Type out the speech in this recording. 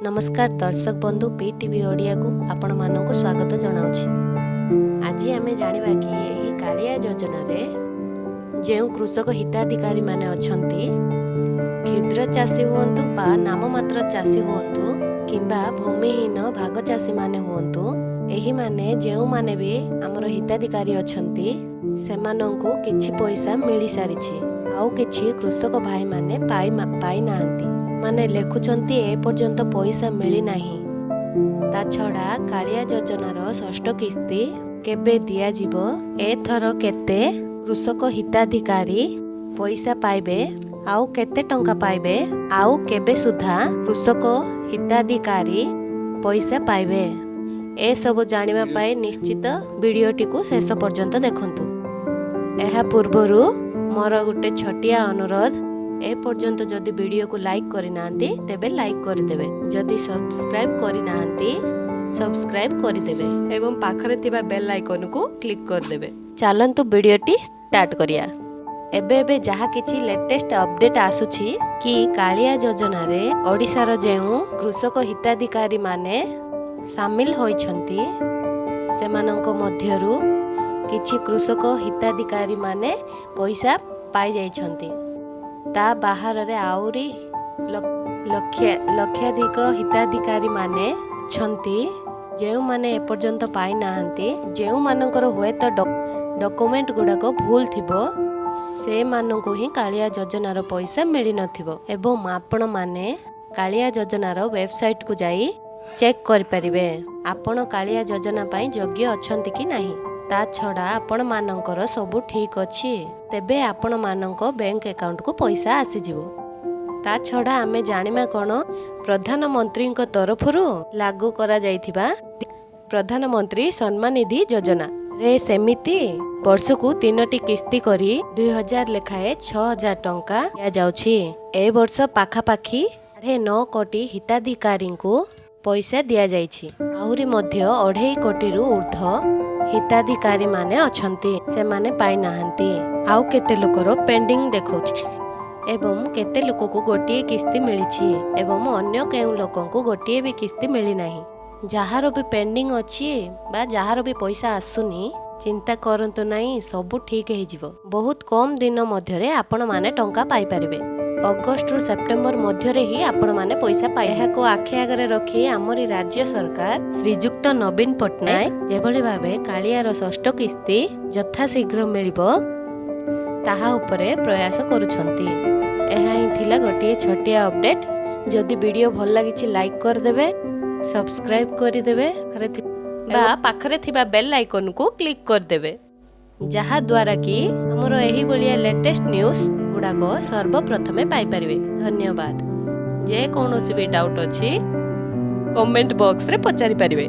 ନମସ୍କାର ଦର୍ଶକ ବନ୍ଧୁ, ପି ଟିଭି ଓଡ଼ିଆକୁ ଆପଣମାନଙ୍କୁ ସ୍ୱାଗତ ଜଣାଉଛି। ଆଜି ଆମେ ଜାଣିବା କି ଏହି କାଳିଆ ଯୋଜନାରେ ଯେଉଁ କୃଷକ ହିତାଧିକାରୀମାନେ ଅଛନ୍ତି, କ୍ଷୁଦ୍ର ଚାଷୀ ହୁଅନ୍ତୁ ବା ନାମମାତ୍ର ଚାଷୀ ହୁଅନ୍ତୁ କିମ୍ବା ଭୂମିହୀନ ଭାଗ ଚାଷୀମାନେ ହୁଅନ୍ତୁ, ଏହିମାନେ ଯେଉଁମାନେ ବି ଆମର ହିତାଧିକାରୀ ଅଛନ୍ତି, ସେମାନଙ୍କୁ କିଛି ପଇସା ମିଳିସାରିଛି। ଆଉ କିଛି କୃଷକ ଭାଇମାନେ ପାଇନାହାନ୍ତି, ମାନେ ଲେଖୁଛନ୍ତି ଏପର୍ଯ୍ୟନ୍ତ ପଇସା ମିଳିନାହିଁ। ତା ଛଡ଼ା କାଳିଆ ଯୋଜନାର ଷଷ୍ଠ କିସ୍ତି କେବେ ଦିଆଯିବ, ଏଥର କେତେ କୃଷକ ହିତାଧିକାରୀ ପଇସା ପାଇବେ, ଆଉ କେତେ ଟଙ୍କା ପାଇବେ, ଆଉ କେବେ ସୁଦ୍ଧା କୃଷକ ହିତାଧିକାରୀ ପଇସା ପାଇବେ, ଏସବୁ ଜାଣିବା ପାଇଁ ନିଶ୍ଚିତ ଭିଡ଼ିଓଟିକୁ ଶେଷ ପର୍ଯ୍ୟନ୍ତ ଦେଖନ୍ତୁ। ଏହା ପୂର୍ବରୁ ମୋର ଗୋଟେ ଛୋଟିଆ ଅନୁରୋଧ, ଏପର୍ଯ୍ୟନ୍ତ ଯଦି ଭିଡ଼ିଓକୁ ଲାଇକ୍ କରିନାହାନ୍ତି ତେବେ ଲାଇକ୍ କରିଦେବେ, ଯଦି ସବସ୍କ୍ରାଇବ୍ କରିନାହାନ୍ତି ସବସ୍କ୍ରାଇବ୍ କରିଦେବେ ଏବଂ ପାଖରେ ଥିବା ବେଲ୍ ଆଇକନ୍କୁ କ୍ଲିକ୍ କରିଦେବେ। ଚାଲନ୍ତୁ ଭିଡ଼ିଓଟି ଷ୍ଟାର୍ଟ କରିବା। ଏବେ ଏବେ ଯାହା କିଛି ଲେଟେଷ୍ଟ ଅପଡେଟ୍ ଆସୁଛି କି କାଳିଆ ଯୋଜନାରେ ଓଡ଼ିଶାର ଯେଉଁ କୃଷକ ହିତାଧିକାରୀମାନେ ସାମିଲ ହୋଇଛନ୍ତି, ସେମାନଙ୍କ ମଧ୍ୟରୁ କିଛି କୃଷକ ହିତାଧିକାରୀମାନେ ପଇସା ପାଇଯାଇଛନ୍ତି। ତା ବାହାରରେ ଆହୁରି ଲକ୍ଷାଧିକ ହିତାଧିକାରୀମାନେ ଅଛନ୍ତି ଯେଉଁମାନେ ଏପର୍ଯ୍ୟନ୍ତ ପାଇନାହାନ୍ତି। ଯେଉଁମାନଙ୍କର ହୁଏତ ଡକୁମେଣ୍ଟ ଗୁଡ଼ାକ ଭୁଲ ଥିବ, ସେମାନଙ୍କୁ ହିଁ କାଳିଆ ଯୋଜନାର ପଇସା ମିଳିନଥିବ। ଏବଂ ଆପଣମାନେ କାଳିଆ ଯୋଜନାର ୱେବସାଇଟ୍କୁ ଯାଇ ଚେକ୍ କରିପାରିବେ ଆପଣ କାଳିଆ ଯୋଜନା ପାଇଁ ଯୋଗ୍ୟ ଅଛନ୍ତି କି ନାହିଁ। ତା ଛଡ଼ା ଆପଣମାନଙ୍କର ସବୁ ଠିକ୍ ଅଛି ତେବେ ଆପଣମାନଙ୍କ ବ୍ୟାଙ୍କ ଆକାଉଣ୍ଟକୁ ପଇସା ଆସିଯିବ। ତା ଛଡ଼ା ଆମେ ଜାଣିବା କ'ଣ ପ୍ରଧାନମନ୍ତ୍ରୀଙ୍କ ତରଫରୁ ଲାଗୁ କରାଯାଇଥିବା ପ୍ରଧାନମନ୍ତ୍ରୀ ସମ୍ମାନ ନିଧି ଯୋଜନା ରେ ସେମିତି ବର୍ଷକୁ ତିନୋଟି କିସ୍ତି କରି 2000 ଲେଖାଏଁ 6000 ଟଙ୍କା ଦିଆଯାଉଛି। ଏ ବର୍ଷ ପାଖାପାଖି 9.5 କୋଟି ହିତାଧିକାରୀଙ୍କୁ ପଇସା ଦିଆଯାଇଛି। ଆହୁରି ମଧ୍ୟ 2.5 କୋଟିରୁ ଉର୍ଦ୍ଧ୍ୱ ହିତାଧିକାରୀମାନେ ଅଛନ୍ତି, ସେମାନେ ପାଇନାହାନ୍ତି। ଆଉ କେତେ ଲୋକର ପେଣ୍ଡିଂ ଦେଖାଉଛି ଏବଂ କେତେ ଲୋକକୁ ଗୋଟିଏ କିସ୍ତି ମିଳିଛି ଏବଂ ଅନ୍ୟ କେଉଁ ଲୋକଙ୍କୁ ଗୋଟିଏ ବି କିସ୍ତି ମିଳିନାହିଁ। ଯାହାର ବି ପେଣ୍ଡିଂ ଅଛି ବା ଯାହାର ବି ପଇସା ଆସୁନି, ଚିନ୍ତା କରନ୍ତୁ ନାହିଁ, ସବୁ ଠିକ୍ ହେଇଯିବ। ବହୁତ କମ୍ ଦିନ ମଧ୍ୟରେ ଆପଣମାନେ ଟଙ୍କା ପାଇପାରିବେ। ଅଗଷ୍ଟରୁ ସେପ୍ଟେମ୍ବର ମଧ୍ୟରେ ହିଁ ଆପଣମାନେ ପଇସା ପାଇ। ଏହାକୁ ଆଖି ଆଗରେ ରଖି ଆମରି ରାଜ୍ୟ ସରକାର ଶ୍ରୀଯୁକ୍ତ ନବୀନ ପଟ୍ଟନାୟକ ଯେଭଳି ଭାବେ କାଳିଆର ଷଷ୍ଠ କିସ୍ତି ଯଥାଶୀଘ୍ର ମିଳିବ ତାହା ଉପରେ ପ୍ରୟାସ କରୁଛନ୍ତି। ଏହା ହିଁ ଥିଲା ଗୋଟିଏ ଛୋଟିଆ ଅପଡେଟ୍। ଯଦି ଭିଡ଼ିଓ ଭଲ ଲାଗିଛି, ଲାଇକ୍ କରିଦେବେ, ସବସ୍କ୍ରାଇବ୍ କରିଦେବେ ବା ପାଖରେ ଥିବା ବେଲ୍ ଆଇକନ୍କୁ କ୍ଲିକ୍ କରିଦେବେ, ଯାହାଦ୍ୱାରା କି ଆମର ଏହିଭଳିଆ ଲେଟେଷ୍ଟ ନ୍ୟୁଜ୍ ଗୁଡ଼ାକ ସର୍ବପ୍ରଥମେ ପାଇପାରିବେ। ଧନ୍ୟବାଦ। ଯେକୌଣସି ବି ଡାଉଟ୍ ଅଛି, କମେଣ୍ଟ ବକ୍ସରେ ପଚାରି ପାରିବେ।